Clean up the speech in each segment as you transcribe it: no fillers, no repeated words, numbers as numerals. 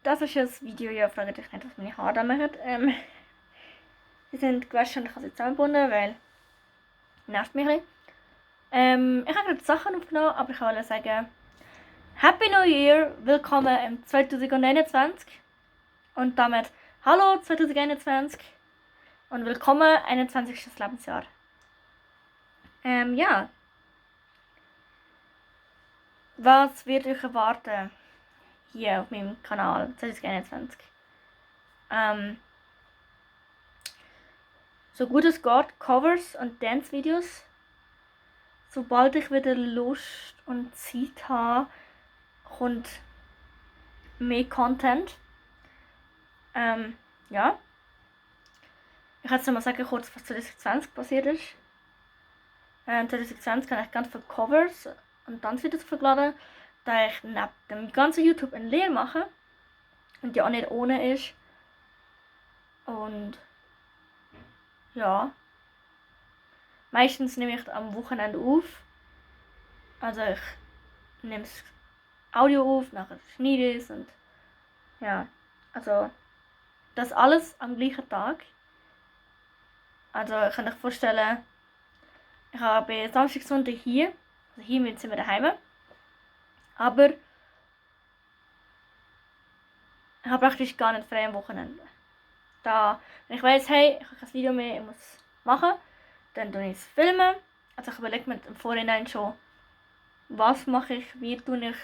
das ist das Video. Ja, fragt euch nicht, was meine Haare da machen. Sie sind gewaschen und ich habe sie zusammengebunden, weil nervt mich ein bisschen. Ich habe gerade Sachen aufgenommen, aber ich wollte sagen, Happy New Year, willkommen im 2021 und damit Hallo 2021 und willkommen 21. Lebensjahr. Ja. Was wird euch erwarten hier auf meinem Kanal 2021? So gut es geht, Covers und Dance-Videos. Sobald ich wieder Lust und Zeit habe, kommt mehr Content. Ja. Ich kann jetzt noch mal sagen, kurz, was 2020 passiert ist. 2020 habe ich ganz viele Covers und Tanzvideos verladen, da ich neben dem ganzen YouTube eine Lehre mache und die auch nicht ohne ist. Und ja, meistens nehme ich am Wochenende auf. Also ich nehme das Audio auf, nachher schneide ich es und ja, also das alles am gleichen Tag. Also ich kann euch vorstellen, ich habe Samstag, Sonntag hier, also hier sind wir daheim, aber ich habe praktisch gar nicht frei am Wochenende. Da, wenn ich weiss, hey, ich habe kein Video mehr, ich muss machen, dann tue ich es filmen. Also ich überlege mir im Vorhinein schon, was mache ich, wie tue ich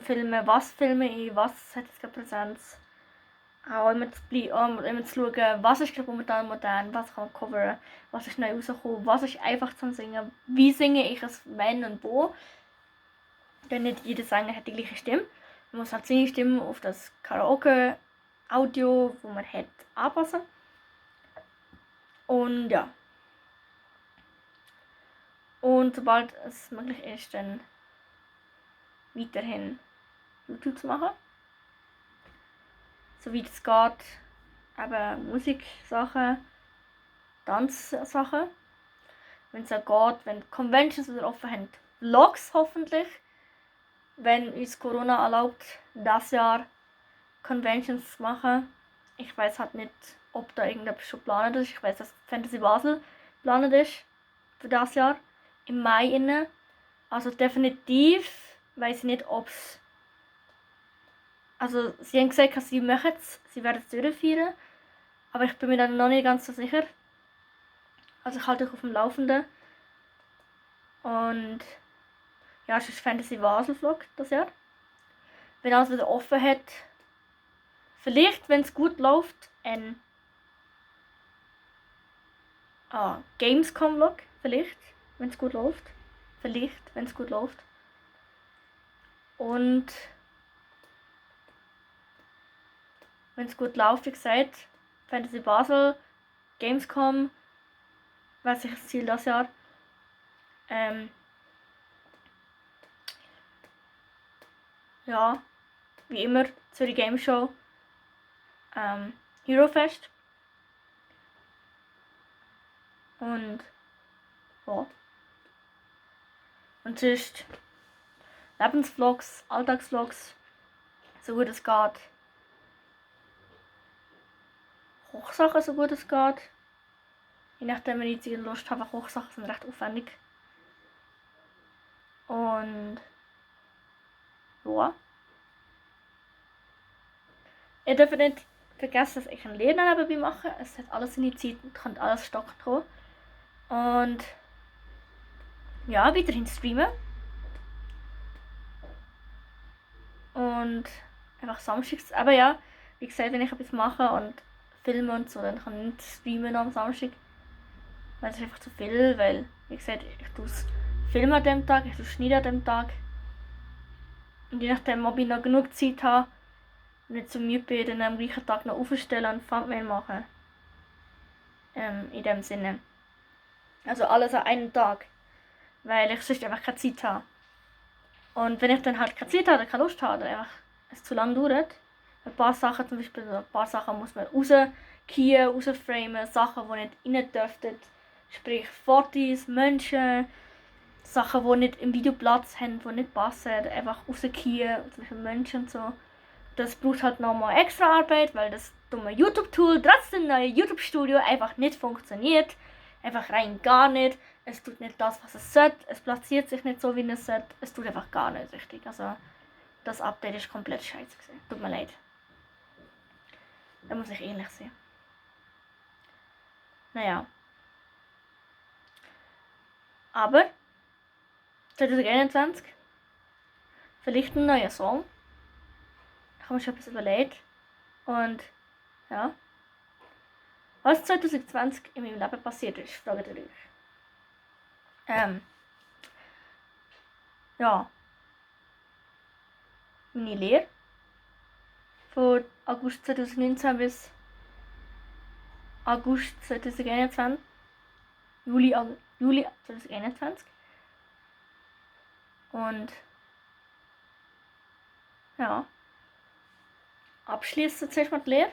filmen, was filme ich, was hat jetzt gerade Präsenz. Auch immer zu schauen, was ist gerade momentan modern, was kann man coveren, was ist neu rausgekommen, was ist einfach zum Singen, wie singe ich es, wenn und wo. Denn nicht jeder Sänger hat die gleiche Stimme. Man muss halt seine Stimme auf das Karaoke-Audio, wo man hat, anpassen. Und ja. Und sobald es möglich ist, dann weiterhin YouTube zu machen. Soweit es geht, eben Musiksachen, Tanzsachen. Wenn es auch geht, wenn Conventions wieder offen haben, Vlogs hoffentlich. Wenn uns Corona erlaubt, das Jahr Conventions zu machen. Ich weiß halt nicht, ob da irgendetwas schon geplant ist. Ich weiß, dass Fantasy Basel geplant ist für das Jahr. Im Mai innen. Also definitiv weiß ich nicht, ob es. Also sie haben gesagt, dass sie machen es, sie werden es durchführen. Aber ich bin mir dann noch nicht ganz so sicher. Also ich halte euch auf dem Laufenden. Und ja, es ist Fantasy Basel Vlog das Jahr. Wenn alles wieder offen hat. Vielleicht, wenn es gut läuft, ein Gamescom Vlog. Vielleicht, wenn es gut läuft. Vielleicht, wenn es gut läuft. Und wenn es gut läuft, wie gesagt, Fantasy Basel, Gamescom, weiß ich das Ziel das Jahr. Ja, wie immer, Zürich Game Show, Eurofest. Und ja. Und sonst Lebensvlogs, Alltagsvlogs, so gut es geht. Kochsachen, so gut es geht. Je nachdem, wenn ich jetzt Lust habe, Kochsachen sind recht aufwendig. Und ja. Ihr dürft nicht vergessen, dass ich eine Lehre nebenbei mache. Es hat alles seine Zeit und kann alles stocken dran. Und ja, weiterhin streamen. Und einfach samstags. Aber ja, wie gesagt, wenn ich etwas mache und filme und so, dann kann ich nicht streamen am Samstag. Weil es ist einfach zu viel, weil, wie gesagt, ich tue es filmen an dem Tag, ich tue schneiden an dem Tag. Und je nachdem, ob ich noch genug Zeit habe und nicht so müde bin, dann am gleichen Tag noch aufstellen und Thumbnail machen. In dem Sinne. Also alles an einem Tag. Weil ich sonst einfach keine Zeit habe. Und wenn ich dann halt keine Zeit habe oder keine Lust habe oder einfach es zu lange dauert, ein paar Sachen zum Beispiel, ein paar Sachen muss man rauskehren, rausframen, Sachen, die nicht rein dürften. Sprich Fotos, Menschen, Sachen, die nicht im Video Platz haben, die nicht passen, einfach rauskehren, zum Beispiel Menschen und so. das braucht halt nochmal extra Arbeit, weil das dumme YouTube-Tool trotz dem neuen YouTube-Studio einfach nicht funktioniert. Einfach rein gar nicht. Es tut nicht das, was es sollte. Es platziert sich nicht so, wie es sollte. Es tut einfach gar nicht richtig. Also, das Update ist komplett scheiße gewesen. Tut mir leid. Da muss ich ähnlich sehen. Naja. Aber 2021 vielleicht ein neuer Song. Ich habe mir schon etwas überlegt. Und ja. Was 2020 in meinem Leben passiert ist, fragt ihr euch. Ja. Meine Lehre. Von August 2019 bis August 2021. Juli 2021. Und ja. Abschließen zuerst mal die Lehre.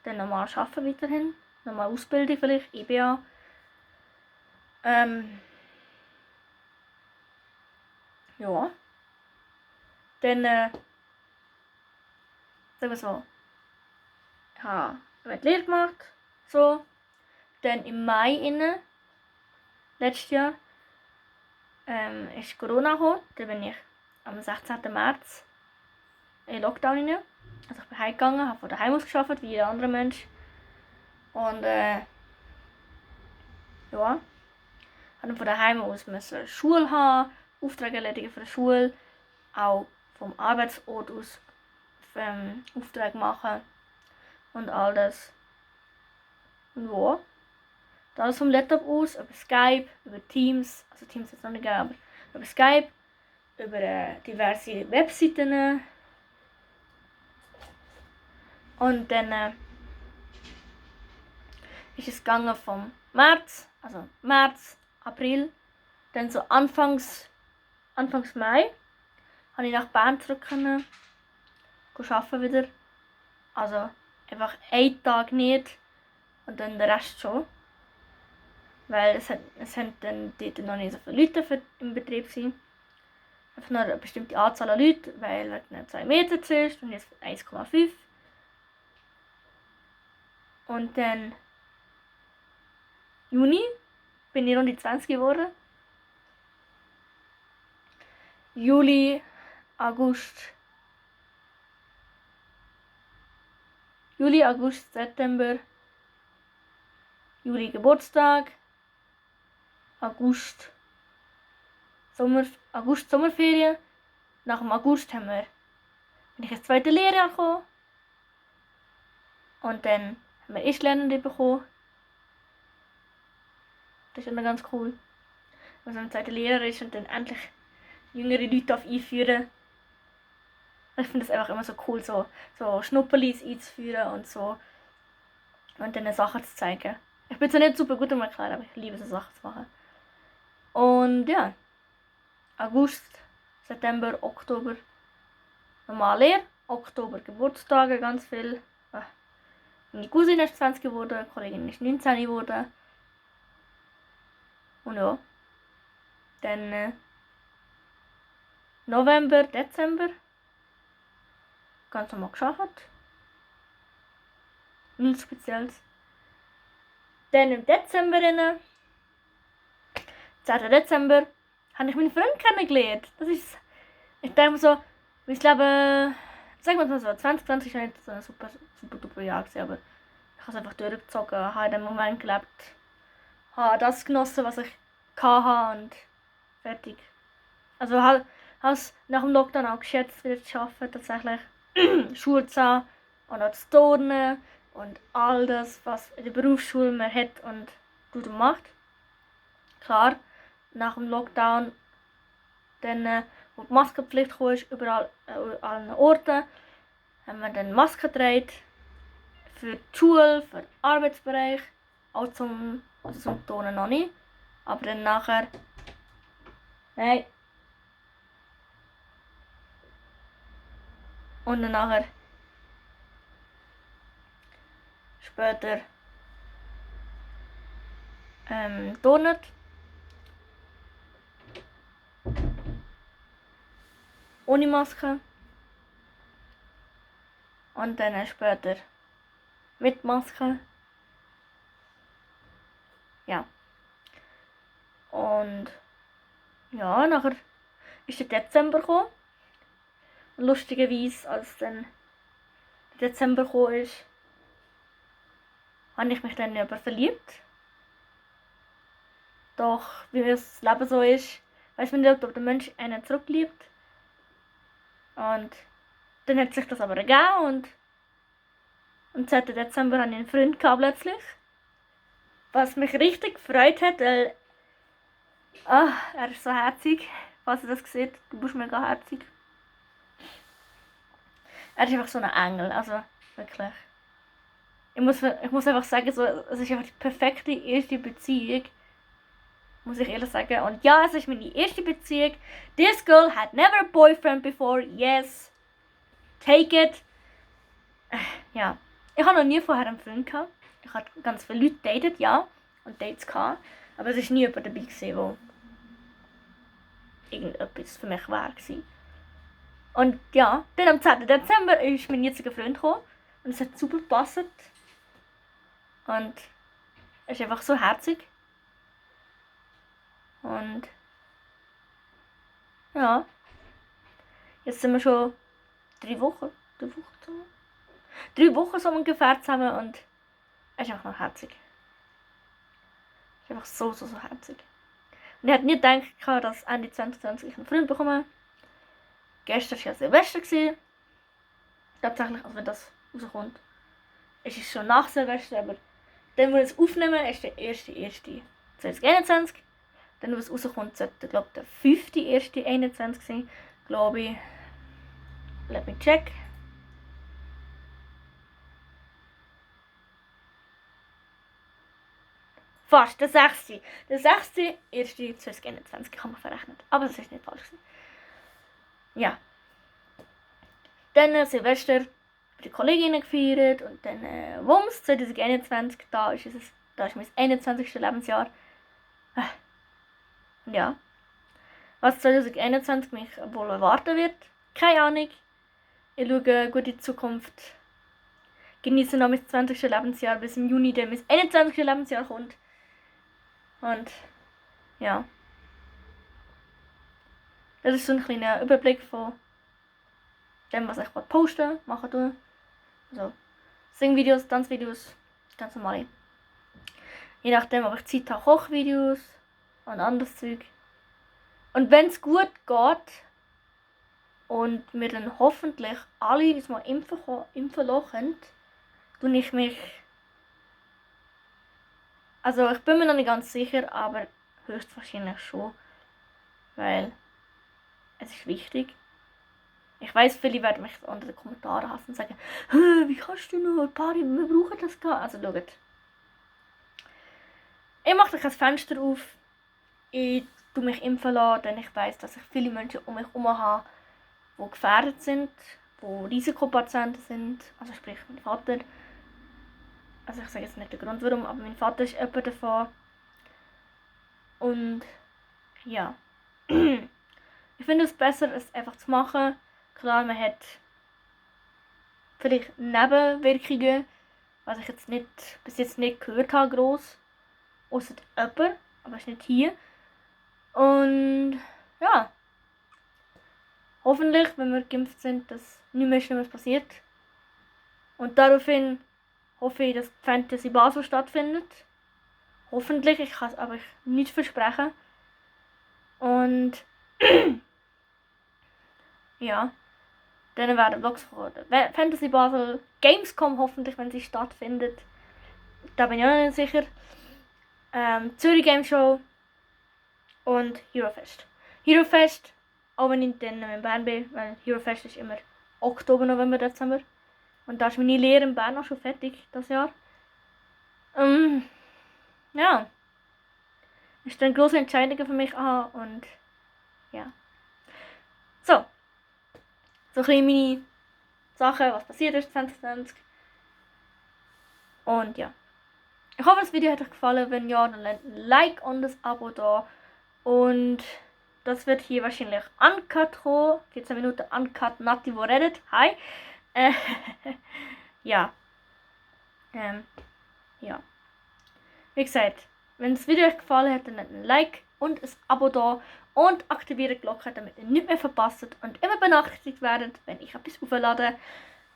Dann normal arbeiten weiterhin. Normal Ausbildung vielleicht, EBA. Ja. Dann, sagen wir so. Ich habe die Lehre gemacht. So. Dann im Mai letztes Jahr, ist Corona gekommen. Dann bin ich am 16. März in Lockdown rein. Also ich bin heimgegangen, habe von daheim aus gearbeitet, wie jeder andere Mensch. Und ja, habe von daheim aus Schule haben, Aufträge erledigen für die Schule, auch vom Arbeitsort aus Aufträge machen und all das. Und ja, alles vom Laptop aus, über Skype, über Teams, also Teams jetzt noch nicht gegeben, aber über Skype, über diverse Webseiten. Und dann ist es gegangen vom März, April, dann so Anfangs Mai, habe ich nach Bern zurück können, arbeiten wieder. Also einfach einen Tag nicht und dann den Rest schon. Weil es haben dann dort noch nicht so viele Leute im Betrieb sein. Einfach nur eine bestimmte Anzahl an Leuten, weil es nicht 2 Meter zuerst und jetzt 1,5. Und dann Juni bin ich rund 20 geworden. Juli, August, September, Juli Geburtstag, August Sommerferien. Nach dem August bin ich ins zweite Lehrjahr gekommen. Und dann haben wir Erstlernende bekommen. Das ist immer ganz cool. Wenn man im zweiten Lehrjahr ist und dann endlich jüngere Leute einführen. Ich finde das einfach immer so cool, so Schnupperlis einzuführen und so. Und dann Sachen zu zeigen. Ich bin zwar nicht super gut im Erklären, aber ich liebe so Sachen zu machen. Und ja. August, September, Oktober normal Lehre. Oktober Geburtstage, ganz viel. Meine Cousine ist 20 geworden, eine Kollegin ist 19 geworden. Und ja. Dann November, Dezember. Ganz normal gearbeitet. Nichts Spezielles. Dann im Dezember, 10. Dezember, habe ich meinen Freund kennengelernt. Das ist, ich denke mir so, ich glaube, sagen wir mal so, 2020 war nicht so ein super duper Jahr gewesen, aber ich habe es einfach durchgezogen, habe in dem Moment gelebt, habe das genossen, was ich hatte und fertig. Also habe es nach dem Lockdown auch geschätzt, wieder zu arbeiten, tatsächlich Schule zu haben und auch zu turnen und all das, was in der Berufsschule man hat und tut und macht. Klar, nach dem Lockdown, dann, wo die Maskenpflicht kam, überall an allen Orten, haben wir dann Masken getragen. Für die Schule, für den Arbeitsbereich, auch zum Turnen noch nicht. Aber dann nachher, nein. Und dann nachher, später, turnen. Ohne Maske. Und dann später mit Maske. Ja. Und ja, nachher ist der Dezember gekommen. Und lustigerweise, als dann der Dezember gekommen ist, habe ich mich dann aber verliebt. Doch, wie das Leben so ist, weiß man nicht, ob der Mensch einen zurückliebt. Und dann hat sich das aber ergeben und am 10. Dezember hatte ich einen Freund plötzlich. Was mich richtig gefreut hat, weil er ist so herzig. Falls ihr das seht, du bist mega herzig. Er ist einfach so ein Engel, also wirklich. Ich muss einfach sagen, so, es ist einfach die perfekte erste Beziehung. Muss ich ehrlich sagen. Und ja, es ist meine erste Beziehung. This girl had never a boyfriend before. Yes. Take it. Ja. Ich habe noch nie vorher einen Freund gehabt. Ich hatte ganz viele Leute datet, ja. Und Dates gehabt. Aber es war nie jemand dabei gewesen, wo irgendetwas für mich war. Und ja, dann am 10. Dezember ist mein jetziger Freund gekommen. Und es hat super gepasst. Und er ist einfach so herzig. Und ja, jetzt sind wir schon 3 Wochen zusammen. 3 Wochen so ungefähr zusammen und er ist einfach noch herzig. Er ist einfach so herzig. Und ich hätte nie gedacht, dass Ende 2020 ich einen Freund bekomme. Gestern war ja Silvester. Tatsächlich, also wenn das rauskommt. Es ist schon nach Silvester, aber dann, wo wir es aufnehmen, ist der 1.1.2021. Dann, wo es rauskommt, sollte, glaube ich, der 5.1.21 sein, glaube ich. Let me check. Fast, der 6. Der 6.1.2021 kann man verrechnet. Aber das ist nicht falsch. Ja. Dann Silvester bei den Kolleginnen gefeiert und dann Wumms 2021, da ist mein 21. Lebensjahr. Ja. Was 2021 mich wohl erwarten wird, keine Ahnung. Ich schaue gut in die Zukunft. Genieße noch mein 20. Lebensjahr, bis im Juni dann mein 21. Lebensjahr kommt. Und ja. Das ist so ein kleiner Überblick von dem, was ich posten, machen tue. Also Singvideos, Tanzvideos, ganz normale. Je nachdem, ob ich Zeit habe, Kochvideos und anderes Zeug. Und wenn es gut geht und wir dann hoffentlich alle uns mal impfen lassen, tue ich mich. Also ich bin mir noch nicht ganz sicher, aber höchstwahrscheinlich schon. Weil es ist wichtig. Ich weiss, viele werden mich unter den Kommentaren hassen und sagen, wie kannst du nur Party, wir brauchen das gar. Also schaut. Ich mache kein Fenster auf. Ich tue mich impfen lassen, denn ich weiss, dass ich viele Menschen um mich herum habe, die gefährdet sind, die Risikopatienten sind. Also sprich mein Vater. Also ich sage jetzt nicht den Grund warum, aber mein Vater ist jemand davon. Und ja. Ich finde es besser, es einfach zu machen. Klar, man hat vielleicht Nebenwirkungen, was ich jetzt bis jetzt nicht gehört habe, gross. Ausser jemand, aber es ist nicht hier. Und ja. Hoffentlich, wenn wir geimpft sind, dass nichts mehr Schlimmes passiert. Und daraufhin hoffe ich, dass Fantasy Basel stattfindet. Hoffentlich, ich kann es aber nicht versprechen. Und ja, dann werden Vlogs von der Fantasy Basel, Gamescom hoffentlich, wenn sie stattfindet. Da bin ich auch noch nicht sicher. Zürich Game Show und Eurofest. Eurofest, auch wenn ich dann in Bern bin, weil Eurofest ist immer Oktober, November, Dezember. Und da ist meine Lehre in Bern auch schon fertig, das Jahr. Ja. Es stehen große Entscheidungen für mich an und ja. So ein bisschen meine Sachen, was passiert ist 2020. Und ja. Ich hoffe, das Video hat euch gefallen. Wenn ja, dann lasst ein Like und ein Abo da. Und das wird hier wahrscheinlich uncut kommen. 14 Minuten uncut, Nati, wo redet. Hi. Äh, ja. Ja. Wie gesagt, wenn das Video euch gefallen hat, dann lasst ein Like und ein Abo da und aktiviert die Glocke, damit ihr nichts mehr verpasst und immer benachrichtigt werdet, wenn ich etwas auflade.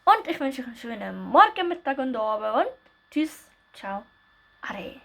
Und ich wünsche euch einen schönen Morgen, Mittag und Abend und tschüss, ciao, ade.